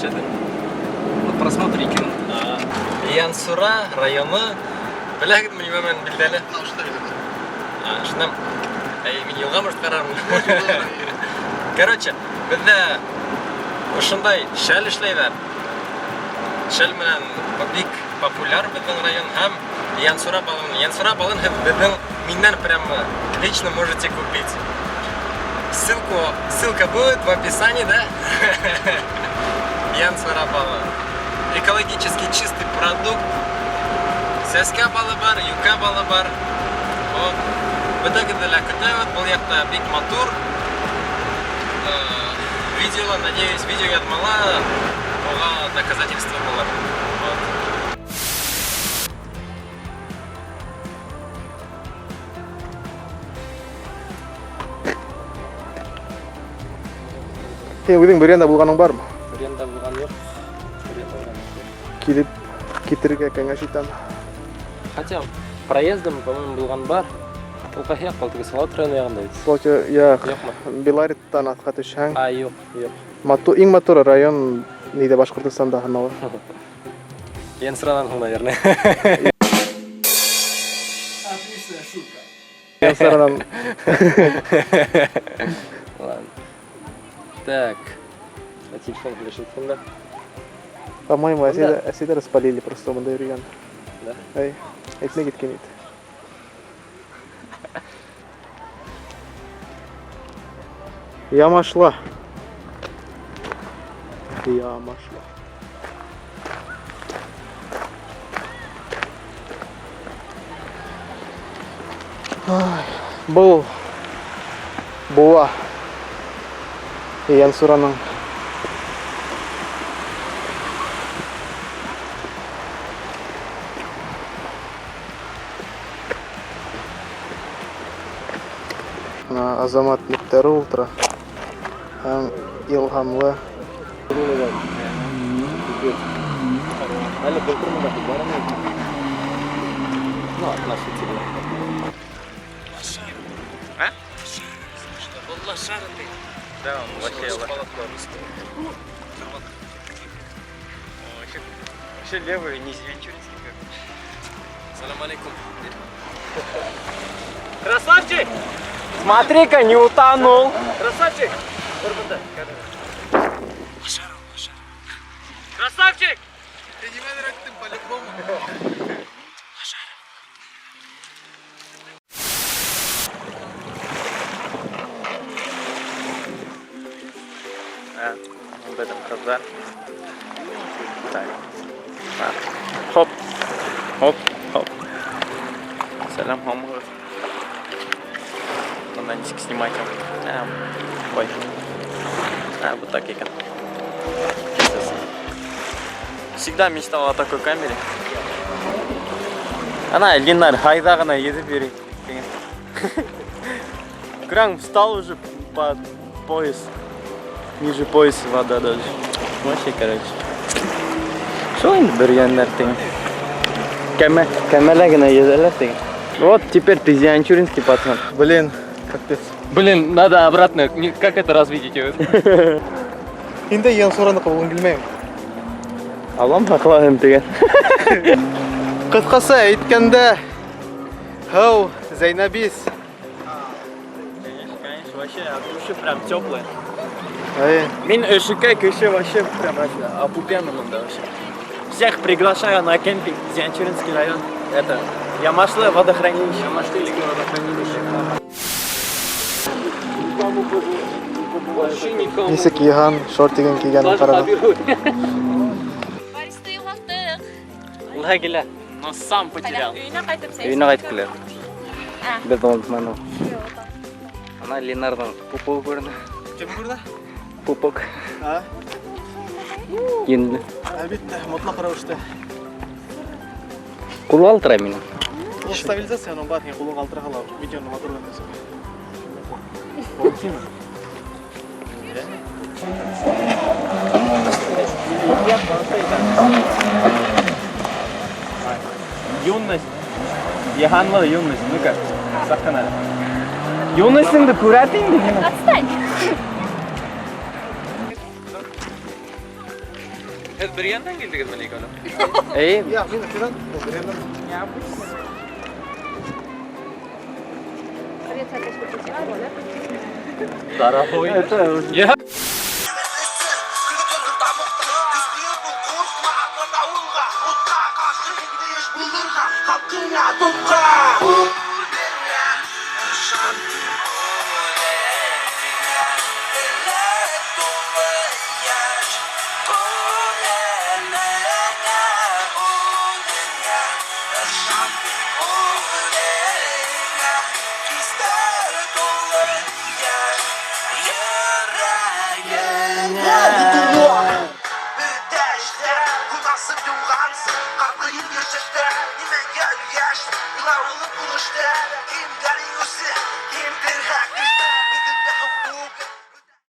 Че ты? Вот просмотр 2 мең. Янсура районы. Беләһегеҙме нимә менән билдәле? Шунан. Әй, мин йылға может ҡарармын. Короче, беҙҙә ошондай шәл эшләйҙәр. Шәл менән бик популяр беҙҙең район һәм Янсура балын. Янсура балын һеҙ беҙҙең минән прямо лично можете купить. Ссылка будет в описании, да? Янсура балы. Экологически чистый продукт. Сәскә балы бар, юкә балы бар. Вот. Бөтәгеҙҙе лә көтәбеҙ. Был яҡта бик матур. Видеола, надеюсь, видео яҙмала уға доказательство булыр. Вот. Һин үҙең Бөрйәндә булғаның бармы? Бөрйәндә булған юҡ. Бөрйәндә булған юҡ. Килеп китергә кәңәш итәм. Хотя проездом, по-моему, булған бар. Ул ҡайһы яҡ ҡалды? Салават районы яғында бит. Салават яҡ. Юҡмы? Белареттан атҡа төшһәң. А, юҡ, юҡ. Матур, иң матур район ниҙә Башҡортостанда һанала. Янсуранан һуң, наверное. Отличная шутка. Янсуранан. Ладно. Так. А телефон лежит да? По-моему, әсәйҙе распалили просто бында йөрөгән. Да? Әй, әйтмәй киткән ине. Ямашла. Ямашла. Ай, был буа Янсураның. Бына Азамат Мөктәре ултыра. Һәм Илһамлы. Әле былтыр мында бар ине. Ну, относительно. А? Да, он вообще Вообще левый, не зиянчуринский как. Салам алейкум. Красавчик! Смотри-ка, не утонул. Красавчик! Красавчик! По-любому. Беҙҙең ҡыҙҙар. Так. Хоп. Хоп, хоп. Сәләм, һаумыһығыҙ. Бында нисек снимать? А, ой. А, вот так икән. Всегда мечтал о такой камере. Ана, Ленар, һыуҙа ғына йөҙөп йөрөй. Кран встал уже по пояс. Ниже пояса вода даже. Вообще, короче. Шул инде бөрйәннәр тигән. Кәмә, кәмәлә генә йөҙәләр тигән. Вот теперь ты зианчуринский пацан. Блин, капец. Блин, надо обратно. Как это развидеть? Инде Янсураныҡы булғым килмәй. Аллам һаҡлаһын тигән. Ҡыҫҡаса әйткәндә, һыу, Зәйнәбиз. Конечно, конечно, вообще от души прям теплая. Эй. Мин өшөкәй кеше вообще прям вообще опупенно монда вообще. Всех приглашаю на кемпинг Зианчуринский район. Это Ямашлы водохранилище. Ямашлы водохранилище. Вообще никому. Нисек Йыһан шортигын кейгәнен ҡараны. Бористы юғалттыҡ. Лагеля. Но сам потерял. Өйөнә ҡайтып Өйөнә ҡайтып килә. А. Беҙ онотманыҡ. Ана Ленарҙың пупогы күренә. Кем күрҙе? Пупок. А? Инде. Әлбиттә, мотлаҡ рәүештә. Ҡулы ҡалтырай минең. Ул стабилизацияның бар, һин ҡулың ҡалтыраһа ла видеоны матур күренәсәк. Юность. Йыһанлы юность. Ну-ка, саҡ ҡына. Юностьыңды күрәт инде. Отстань. Һеҙ Бөрйәндән килдегеҙме ни, Коля? Эй, Я, мин Ферран. Дорогой. Я.